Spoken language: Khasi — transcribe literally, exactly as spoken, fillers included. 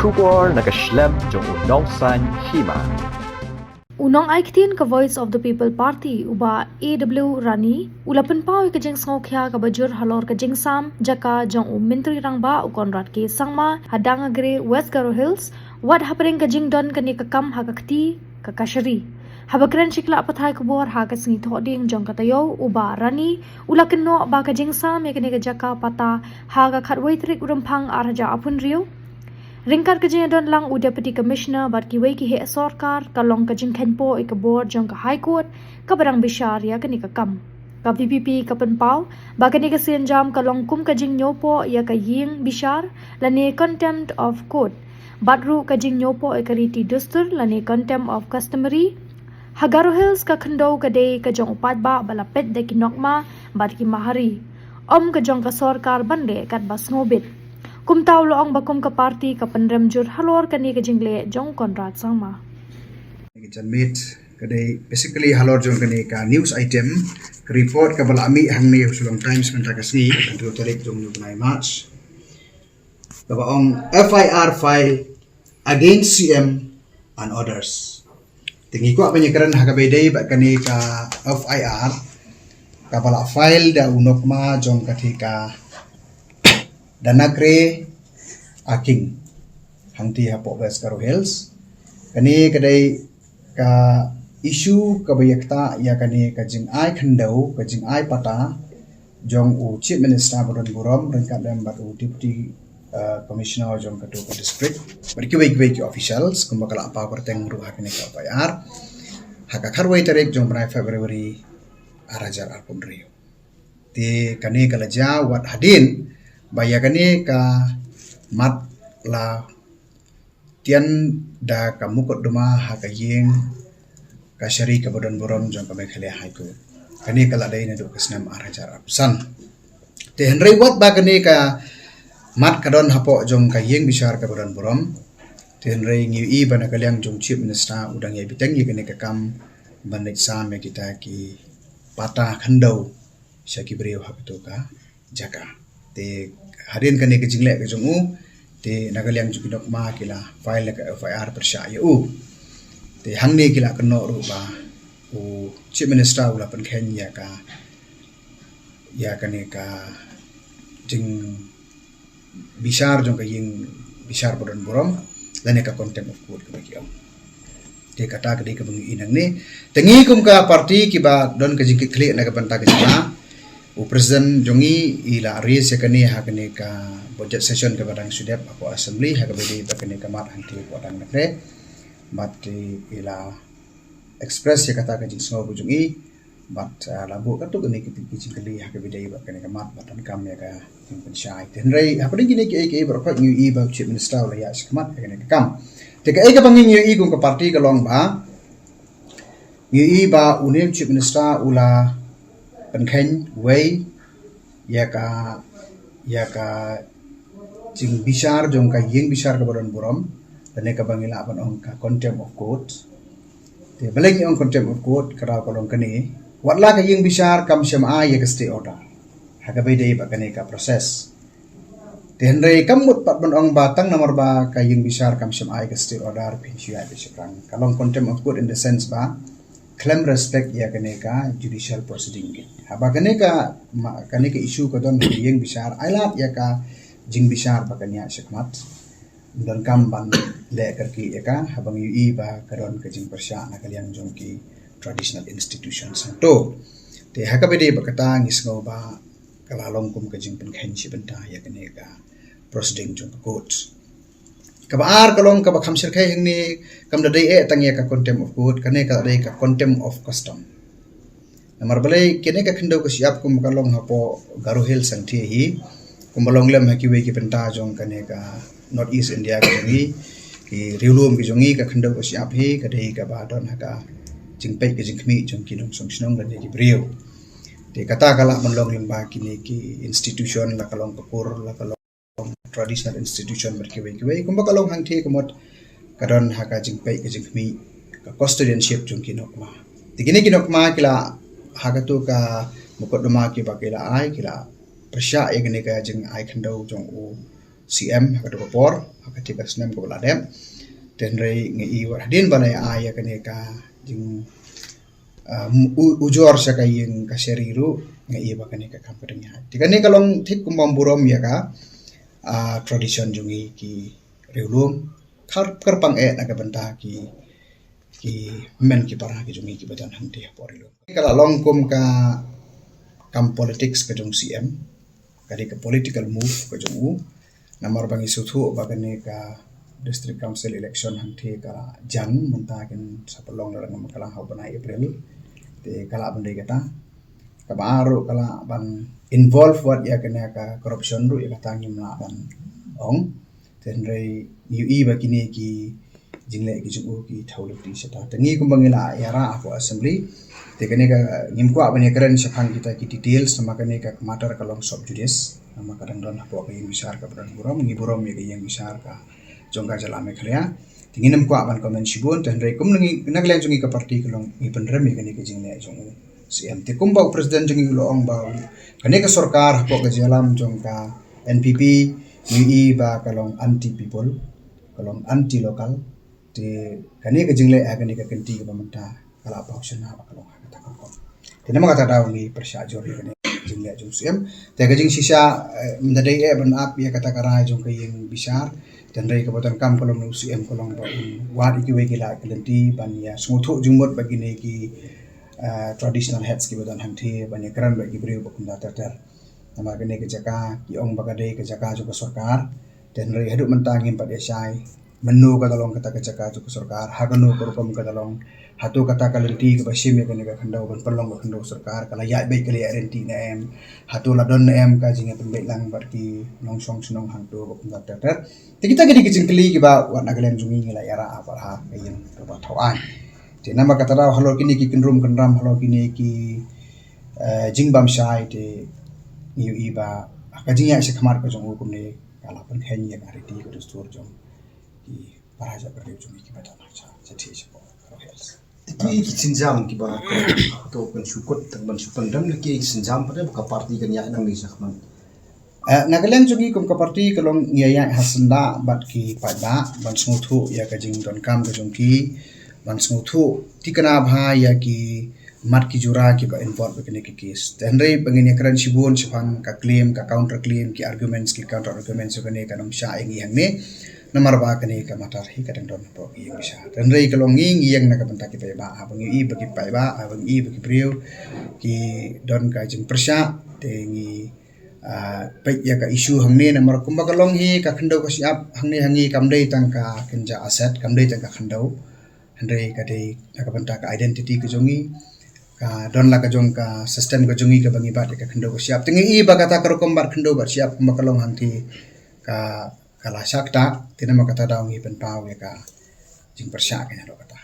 Khubor na ka shlem jong u Nongsaiñ Hima. U nongai ktien ka Voice of the People Party, u Bah A W Rani, u la pynpaw ïa ka jingsngewkhia kaba jur halor ka jingsam jaka jong u Myntri Rangbah u Conrad K Sangma ha Dangagre, West Garo Hills, wat hapdeng ka jingdon kane ka kam ha ka kti ka kashari. Haba kren sha ki lad pathai khubor ha ka sngi Thohdieng jong ka taïew, u Bah Rani u la kynnoh ba ka jingsam ïa kane ka jaka pata ha ka khatwei tarik u Rymphang ar hajar arphew hynriew. Ryngkat ka jingïadon lang u Deputy Commissioner bad kiwei ki heh sorkar, ka long ka jingkheiñpoh ïa ka bor jong ka High Court kaba dang bishar ïa kane ka kam. Ka V P P ka pynpaw ba kane ka sienjam ka long kum ka jingñiewpoh ïa ka ïing bishar lane contempt of court, bad ruh ka jingñiewpoh ïa ka riti dustur lane contempt of customary. Ha Garo Hills ka khyndew ka dei ka jong u paidbah ba la peit da ki nokma bad ki mahari, ym ka jong ka sorkar ban leh katba sngewbit. Kumta u la ong ba kum ka party ka pynrem jur halor kane ka jingleh jong u Conrad Sangma. Ka janmiet ka dei basically halor jong kane ka news item, ka report kaba la mih hangne ha u Shillong Times mynta ka sngi, hynriew tarik jong u bnai March. Kaba ong F I R file against C M and others. Te ngi kwah ban ïa kren ha kaba ïadei bad kane ka F I R kaba la file da u nokma jong ka thika Danakre Aking hangti hapoh West Garo Hills. Kane ka dei ka issue kaba ïa ktah ïa kane ka jingai khyndew, ka jingai pata jong u Chief Minister ba don burom ryngkat lem bad u Deputy, uh, Commissioner jong katu ka district bad kiwei kiwei ki officials, kumba ka la paw kyrteng ruh ha kane ka F I R ha ka khatwei tarik jong bnai February ar hajar arphew hynriew. Te kane ka la jia wat hadien ba ïa kane ka mat la tian da ka mukotduma ha ka ïing kashari kaba don burom jong ka Meghalaya High Court. Kane ka la dei naduh ka snem ar hajar arphew san. Te hynrei wat ba kane ka mat ka don hapoh jong ka ïing bishar kaba don burom, te hynrei ngi ïohi ba na ka liang jong Chief Minister u dang ïai bteng ïa kane ka kam ban leit sam ïa kita ki pata khyndew sha ki briew ha katu ka jaka. Te hadien kane ka jingleh ka jong u, te na ka liang jong ki nokma ki la file ka F I R pyrshah ïa u. Te hangne ki la kynnoh ruh ba u Chief Minister u la pynkheiñ ïa ka, ïa kane ka jing bishar jong ka ïing bishar ba don burom lane ka contempt of court kaba ki ong. Te kata ka dei kaba ngi ïohi nangne. Te ngi kum ka party kiba don ka jingkitkhlieh na ka bynta ka jylla, u president jong ngi i la raise ïa kane ha kane ka budget session kaba dang shu dep hapoh assembly ha kaba ïadei bad kane ka mat hangtei hapoh Danakre. Bad i la express ïa kata ka jingsngew ka jong i. Bad, ah, la buh katto katne ki jingkylli ha kaba ïadei bad kane ka mat bad donkam ïa ka jingpynshai. Te hynrei hapdeng kine kiei kiei baroh khoit ngi ïohi ba u Chief Minister u la ïaid shakhmat ïa kane ka kam. Te kaei kaba ngi ïohi kum ka party ka long ba ngi ïohi ba une u Chief Minister u la pynkheiñ wei ïa ka, ïa ka jingbishar jong ka ïing bishar kaba don burom lane kaba ngi lah ban ong ka contempt of court. Te balei ngi ong contempt of court, ka daw ka long kane, wat la ka ïing bishar kam shym ai ïa ka stay order ha kaba ïadei bad kane ka process. Te hynrei kam mut pat ban ong ba tang namar ba ka ïing bishar kam shym ai ka stay order phin shu ïaid beit shaphrang. Ka long contempt of court in the sense ba khlem respect ïa kane ka judicial proceeding. Haba kane ka, ma, kane ka issue ka don ha ka ïing bishar, ai lad ïa ka jingbishar ba kan ïaid shakhmat, donkam ban leh kyrkieh ïa ka, haba ngi ïohi ba ka don ka jingpyrshah na ka liang jong ki traditional institutions hangto. Te ha kaba ïadei bad kata ngi sngew ba ka la long kum ka jingpynkheiñ shi bynta ïa kane ka proceeding jong ka court. Kaba ar ka long kaba kham shyrkhei hangne, kam da dei eh tang ïa ka contempt of court, kane ka la dei ka contempt of custom. Namar balei, kane ka khyndew ka shyiap kum ka long hapoh Garo Hills sangthie hi, kumba long lem ha kiwei ki bynta jong kane ka North East India ka jong ngi, ki riewlum ka jong ngi, ka khyndew ka shyiap hi ka dei kaba don ha ka jingpeit ka jingkhmih jong ki nongshong shnong lane ki briew. Te kata ka lah ban long lyngba kine ki institution, la ka long ka kur, la ka long traditional institution bad kiwei kiwei, kumba ka long hangthie ka mut ka don ha ka jingpeit ka jingkhmih, ka custodianship jong ki nokma. Te kine ki nokma ki la ha katu ka mukotduma kiba ki la ai, ki la pyrshah ïa kane ka jingai khyndew jong u C M ha ka tu ka por, ha ka ti ka snem ka ba la dep. Te hynrei nga i wat hadien ba la ai ïa kane ka jing, ah, u- ujor sha ka ïing ka sheri ruh, nga i ba kane ka kam ka dang ïaid. Te kane ka long thik kumba burom ïa ka, ah, tradition jong ngi ki riewlum, kyrpang eh na ka bynta ki ki hynmen ki para ki jong ngi ki ba don hangtei hapoh ri lum. Ka la long kum ka kam politics ka jong C M, ka dei ka political move ka jong u. Namar ba ngi sngewthuh ba kane ka District Council election hangtei ka la jan, mynta kin sa pynlong da ngam ka lang ha u bnai April. Te ka la ban dei kata. Kaba ar ruh ka la ban involve wat ïa kane ka corruption ruh, ïa kata ngim lah ban ong. Te hynrei ngi ïohi ba kine ki jingleh ki jong u ki thaw lynti shata. Te ngi kumba ngi la ïa rah hapoh assembly, te kane ka ngim kwah ban ïa kren shaphang kita ki details, namar kane ka matter ka long sub judice, namar ka dang don hapoh ka ïing bishar kaba don burom. Ngi burom ïa ka ïing bishar ka jong ka jylla Meghalaya. Te ngim kwah ban comment shibun, te hynrei kum ngi na ka liang jong ngi ka party ka long ngi pynrem ïa kane ka jingleh jong u C M. Te kumba u president jong ngi u la ong ba u, kane ka sorkar hapoh ka jingïalam jong ka N P P, ngi i ba ka long anti people, ka long anti local. Te kane ka jingleh ha kane ka kynti kaba mynta ka la paw shynna ba ka long ha kata ka rukom. Te namar kata daw ngi pyrshah jur ïa kane ka jingleh jong u C M. Te ka jingshisha, eh, mynta dei eh ban ap ïa kata ka rai jong ka ïing bishar. Te hynrei kaba donkam ka long na u C M ka long ba un wad ïa kiwei ki lad ki lynti ban ïa sngewthuh jingmut bad kine ki, eh, traditional heads kiba don hangtei ban ïa kren bad ki briew ba kumta ter ter. Namar kane ka jaka ki ong ba ka dei ka jaka jong ka sorkar. Te hynrei haduh mynta ngim pat ïa shai mynno ka dei long kata ka jaka jong ka sorkar, ha kano ka rukom ka dei long, hato kata ka lynti kaba shim ïa kane ka khyndew ban pynlong ka khyndew sorkar ka la ïaid beit, ka la ïaid ryntih ne em, hato la don ne em ka jingïapynbeit lang bad ki nongshong shnong hangto ba kumta ter ter. Te kita ki dei ki jingkylli kiba wat na ka liang jong ngi ngi la ïa rah bad ha ka ïing kaba thaw aiñ. Te namar kata daw halor kine ki kynrum kynram, halor kine ki, eh, jingbam shai, te ngi ïohi ba ka jingïaid shakhmat ka jong u kumne ka la pynkheiñ ïa ka riti ka dustur jong ki para jait bynriew jong ngi kiba don ha sha shatei shapoh Garo Hills. Te ki sienjam kiba to kan shu kut ban shu pyndem ne ki sienjam pat ba ka party kan ïaid nangne shakhmat. Eh, na ka liang jong ngi kum ka party ka long ngi ïa ïaid ha syndah bad ki paidbah ban sngewthuh ïa ka jingdonkam ka jong ki, ban sngewthuh thikna bha ïa ki mat ki jura kiba involve bad kine ki case. Te hynrei ba ngin ïa kren shibun shaphang ka claim, ka counter claim, ki arguments, ki counter arguments, ïa kane kan ym shah ïa ngi hangne. Namar ba kane ka matter hi ka dang don hapoh ka ïing bishar. Te hynrei ka long ngi ngi ïeng na ka bynta ki paidbah, haba ngi i ba ki paidbah, haba ngi i ba ki briew ki don ka jingpyrshah, te ngi, ah, peit ïa ka issue hangne, namar kumba ka long hi ka khyndew ka shyiap hangne ha ngi kam dei tang ka kynja asset, kam dei tang ka khyndew. Hynrei ka dei na ka bynta ka identity ka jong ngi, ka don la ka jong ka system ka jong ngi kaba ngi bat ïa ka khyndew ka shyiap. Te ngi i ba kata ka rukom bat khyndew bat shyiap kumba ka long hangtei ka, ka la shah ktah, te namar kata daw ngi pynpaw ïa ka jingpyrshah ka ïa kata.